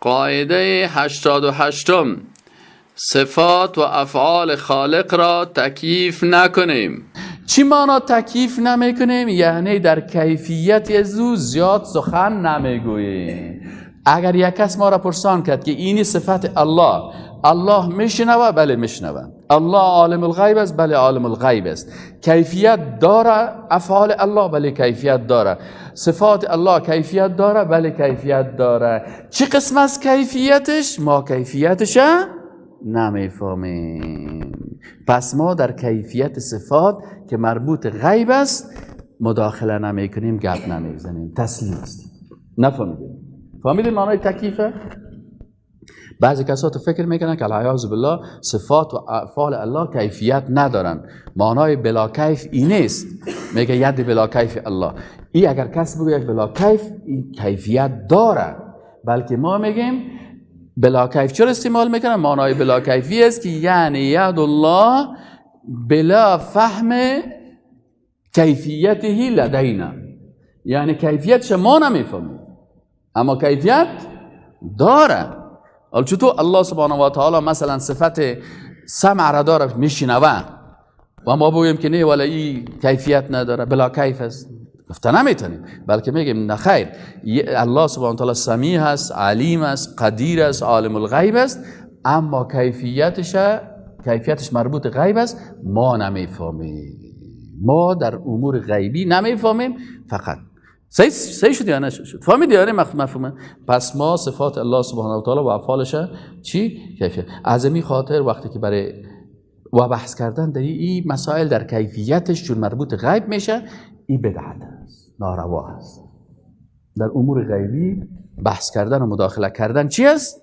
قاعده 88، صفات و افعال خالق را تکییف نکنیم. چی معنا تکییف نمیکنیم؟ یعنی در کیفیت از او زیاد سخن نمیگوییم. اگر یک کس ما را پرسان کرد که اینی صفت الله، الله میشنوه؟ بله میشنوه. الله عالم الغیب است؟ بله عالم الغیب است. کیفیت داره افعال الله؟ بله کیفیت داره. صفات الله کیفیت داره؟ بله کیفیت داره. چه قسم از کیفیتش؟ ما کیفیتش نمیفهمیم. پس ما در کیفیت صفات که مربوط غیب است مداخله نمیکنیم، گپ نمیزنیم، تسلیم است. نفهمیدیم؟ فهمیدیم معنای تکییفه؟ بعضی کسا تو فکر میکنن که العیاذ بالله صفات و افعال الله کیفیت ندارن. معنای بلا کیف این نیست. میگه ید بلا کیف الله. ای اگر کس بگه یک بلا کیف، این کیفیت داره. بلکه ما میگیم بلا کیف چرا استعمال میکنن؟ معنای بلا کیفی است که یعنی ید الله بلا فهم کیفیته لدینا، یعنی کیفیتش ما نمیفهمیم اما کیفیت داره. حالا چطور الله سبحانه و تعالی مثلا صفت سمع را داره، میشنوه، و ما بگوییم که نه ولی این کیفیت نداره، بلا کیف است؟ گفته نمیتونیم، بلکه میگیم نه خیر، الله سبحانه و تعالی سمیع است، علیم است، قدیر است، عالم الغیب است، اما کیفیتش مربوط غیب است، ما نمیفهمیم. ما در امور غیبی نمیفهمیم فقط. صحیح شد یا نشد؟ فهمیدی یا نه مفهومه؟ پس ما صفات الله سبحانه و تعالی و افعالش چی؟ کیفیت. از این خاطر وقتی که برای و بحث کردن در این مسائل در کیفیتش چون مربوط غیب میشه، این بدعت است، ناروا است. در امور غیبی بحث کردن و مداخله کردن چی است؟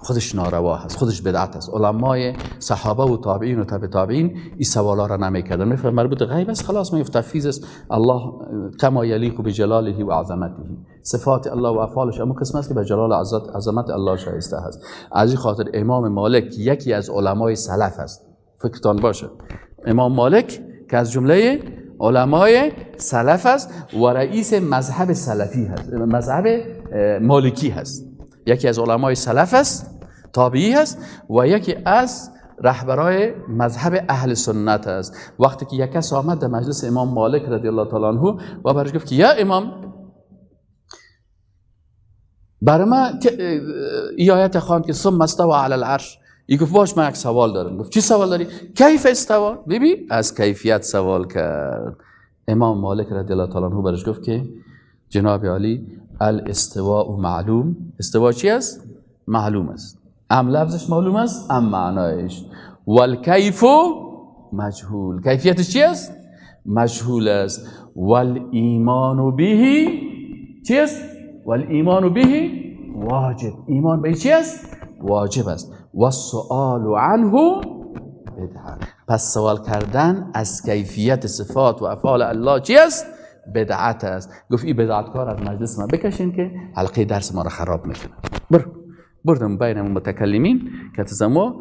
خودش ناروا هست، خودش بدعت است. علمای صحابه و تابعین و تابع تابعین این سوالا را نمیکردن. میفهم مربوط غیب است، خلاص میگفت تفویض است. الله کما یلیق بجلاله و عظمته، صفات الله و افعالش امو قسم است که به جلال عظمت الله شایسته است. از این خاطر امام مالک یکی از علمای سلف است، فکرتان باشه. امام مالک که از جمله علمای سلف است و رئیس مذهب سلفی هست، مذهب مالکی هست، یکی از علمای سلف است، تابعی هست و یکی از رهبرای مذهب اهل سنت است. وقتی که یک کس آمد در مجلس امام مالک رضی الله تعالی عنه و برش گفت که یا امام، برای ما ای آیت خواند که ثم استوی علی العرش. ای گفت باش من یک سوال دارم. گفت چی سوال داری؟ کیف استوی؟ ببین از کیفیت سوال کرد. امام مالک رضی الله تعالی عنه برش گفت که جناب عالی، الاستواء معلوم. استوا چی است؟ معلوم است، ام لفظش معلوم است ام معنایش. والکیف مجهول، کیفیتش چی است؟ مجهول است. والایمان به چی است؟ والایمان به واجب، ایمان به چی است؟ واجب است. والسؤال عنه بدعه. پس سوال کردن از کیفیت صفات و افعال الله چی است؟ بدعت است. گفت این بدعتکار از مجلس ما بکشین که حلقه درس ما را خراب میکنه. بردم بین متکلمین که تزمو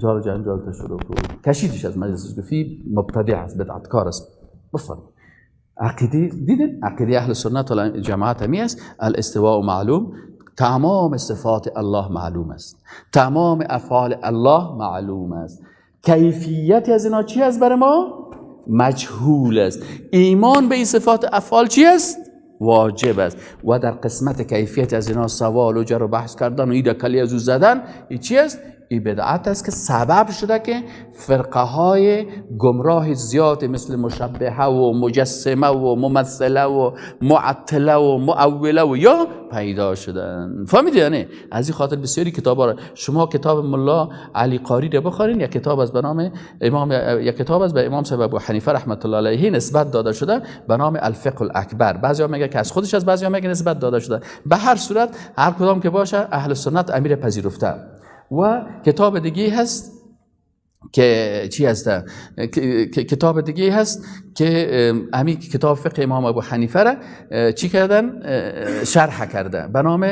جال جنجال تشروع کرد، کشیدش از مجلس. گفت مبتدع است، بدعتکار است. بفرم عقیده دیدن عقیده اهل سنت و جماعت همی است. الاستواء معلوم، تمام صفات الله معلوم است، تمام افعال الله معلوم است. کیفیت از اینا چی است؟ برای ما مجهول است. ایمان به این صفات افعال چی است؟ واجب است. و در قسمت کیفیت از اینا سوال و جر و بحث کردن و ایده کلی از او زدن، این چی است؟ این بدعت است که سبب شده که فرقه های گمراه زیاد مثل مشبهه و مجسمه و ممثله و معطله و مؤوله و یا پیدا شدن. فهمیدی؟ یعنی از این خاطر بسیاری کتابا را شما کتاب ملا علی قاری را بخورین، یک کتاب از به نام امام، یک کتاب از به امام صاحب ابو حنیفه رحمت الله علیه نسبت داده شده به نام الفقه الاکبر. بعضیا میگه که از خودش است، بعضیا میگه نسبت داده شده. به هر صورت هر کدام که باشه اهل سنت امیر پذیرفته. و کتاب دیگه هست که چی هست، کتاب دیگه هست که همین کتاب فقه امام ابو حنیفه را چی کردن، شرح کرده به نام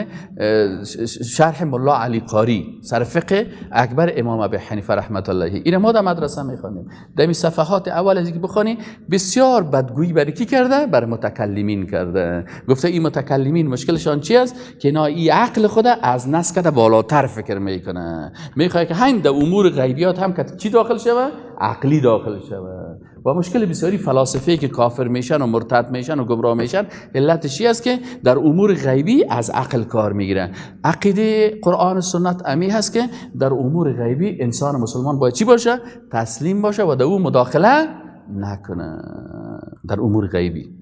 شرح ملا علی قاری سر فقه اکبر امام ابو حنیفه رحمت الله. این ما در مدرسه میخوانیم، در این صفحات اول از اینکه بخوانی بسیار بدگویی برای کی کرده؟ برای متکلمین کرده. گفته این متکلمین مشکلشان چی است؟ که اینا این عقل خود از نص کده بالاتر فکر میکنه، میخواد که هم در امور غیبیات هم که چی داخل شوه؟ عقلی داخل شوه. و مشکل بسیاری فلاسفه که کافر میشن و مرتد میشن و گمراه میشن، علتش چی است؟ که در امور غیبی از عقل کار میگیرن. عقیده قرآن و سنت امی هست که در امور غیبی انسان مسلمان باید چی باشه؟ تسلیم باشه و در او مداخله نکنه در امور غیبی.